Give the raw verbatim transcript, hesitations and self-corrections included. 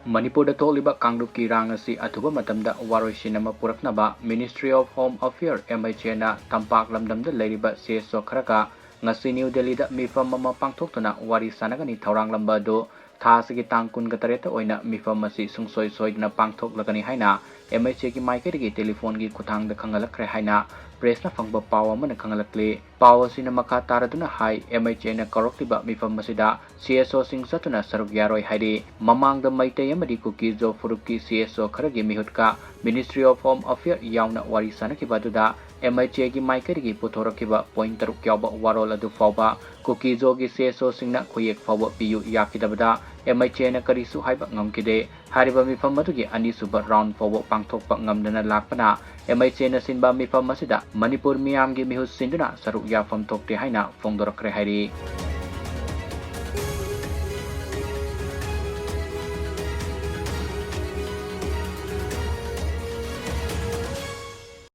ꯃꯅꯤꯄꯨꯔꯗ ꯊꯣꯛꯂꯤꯕ ꯀꯥꯡꯂꯨꯞꯀꯤ ꯏꯔꯥꯡ ꯑꯁꯤ ꯑꯊꯨꯕ ꯃꯇꯝꯗ ꯋꯥꯔꯣꯏꯁꯤꯟ ꯑꯃ ꯄꯨꯔꯛꯅꯕ Ministry of Home Affairs, M H A ꯅ ꯇꯝꯄꯥꯛ ꯂꯝꯗꯝꯗ ꯂꯩꯔꯤꯕ C S O ꯈꯔꯒ ꯉꯁꯤ ꯅ꯭ꯌꯨ ꯗꯦꯜꯂꯤꯗ ꯃꯤꯐꯝ ꯑꯃ ꯄꯥꯡꯊꯣꯛꯇꯨꯅ ꯋꯥꯔꯤ ꯁꯥꯟꯅꯒꯅꯤ꯫ ꯊꯧꯔꯥꯡꯂꯝꯕ ꯑꯗꯨ ꯊꯥ ꯑꯁꯤꯒꯤ ꯇꯥꯡ ꯀꯨꯟꯒ ꯇꯔꯦꯠꯇ ꯑꯣꯏꯅ ꯃꯤꯐꯝ ꯑꯁꯤ ꯁꯨꯡꯁꯣꯏ ꯁꯣꯏꯗꯅ ꯄꯥꯡꯊꯣꯛꯂꯒꯅꯤ ꯍꯥꯏꯅ M H A ꯒꯤ ꯃꯥꯏꯀꯩꯗꯒꯤ ꯇꯦꯂꯤꯐꯣꯟꯒꯤ ꯈꯨꯠꯊꯥꯡꯗ ꯈꯪꯍꯜꯂꯛꯈ꯭ꯔꯦ ꯍꯥꯏꯅ press ꯅ ꯐꯪꯕ ꯄꯥꯎ ꯑꯃꯅ ꯈꯪꯍꯜꯂꯛꯂꯤ꯫ ꯄꯥꯎ ꯑꯁꯤꯅ ꯃꯈꯥ ꯇꯥꯔꯗꯨꯅ ꯍꯥꯏ, M H A ꯅ ꯀꯧꯔꯛꯂꯤꯕ ꯃꯤꯐꯝ ꯑꯁꯤꯗ C S O ꯁꯤꯡ ꯆꯠꯇꯨꯅ ꯁꯔꯨꯛ ꯌꯥꯔꯣꯏ ꯍꯥꯏꯔꯤ꯫ ꯃꯃꯥꯡꯗ ꯃꯩꯇꯩ ꯑꯃꯗꯤ ꯀꯨꯀꯤ-ꯖꯣ ꯐꯨꯔꯨꯞꯀꯤ C S O ꯈꯔꯒꯤ ꯃꯤꯍꯨꯠꯀ Ministry of Home Affairs ꯌꯥꯎꯅ ꯋꯥꯔꯤ ꯁꯥꯅꯈꯤꯕ ꯑꯗꯨꯗ M H A ꯒꯤ ꯃꯥꯏꯀꯩꯗꯒꯤ ꯄꯨꯊꯣꯔꯛꯈꯤꯕ point ꯇꯔꯨꯛ ꯌꯥꯎꯕ ꯋꯥꯔꯣꯜ ꯑꯗꯨ ꯐꯥꯎꯕ ꯀꯨꯀꯤ-ꯖꯣꯒꯤ C S O ꯁꯤꯡꯅ ꯈꯨꯌꯦꯛ ꯐꯥꯎꯕ ꯄꯤꯌꯨ ꯌꯥꯈꯤꯗꯕꯗ M H A ꯅ ꯀꯔꯤꯁꯨ ꯍꯥꯏꯕ ꯉꯝꯈꯤꯗꯦ꯫ ꯍꯥꯏꯔꯤꯕ ꯃꯤꯐꯝ ꯑꯗꯨꯒꯤ ꯑꯅꯤꯁꯨꯕ round ꯐꯥꯎꯕ ꯄꯥꯡꯊꯣꯛꯄ ꯉꯝꯗꯅ ꯂꯥꯛꯄꯅ M H A ꯅ ꯁꯤꯟꯕ ꯃꯤꯐꯝ ꯑꯁꯤꯗ ꯃꯅꯤꯄꯨꯔ ꯃꯤꯌꯥꯝꯒꯤ ꯃꯤꯍꯨꯠ ꯁꯤꯟꯗꯨꯅ ꯁꯔꯨꯛ ꯌꯥꯐꯝ ꯊꯣꯛꯇꯦ ꯍꯥꯏꯅ ꯐꯣꯡꯗꯣꯔꯛꯈ꯭ꯔꯦ ꯍꯥꯏꯔꯤ꯫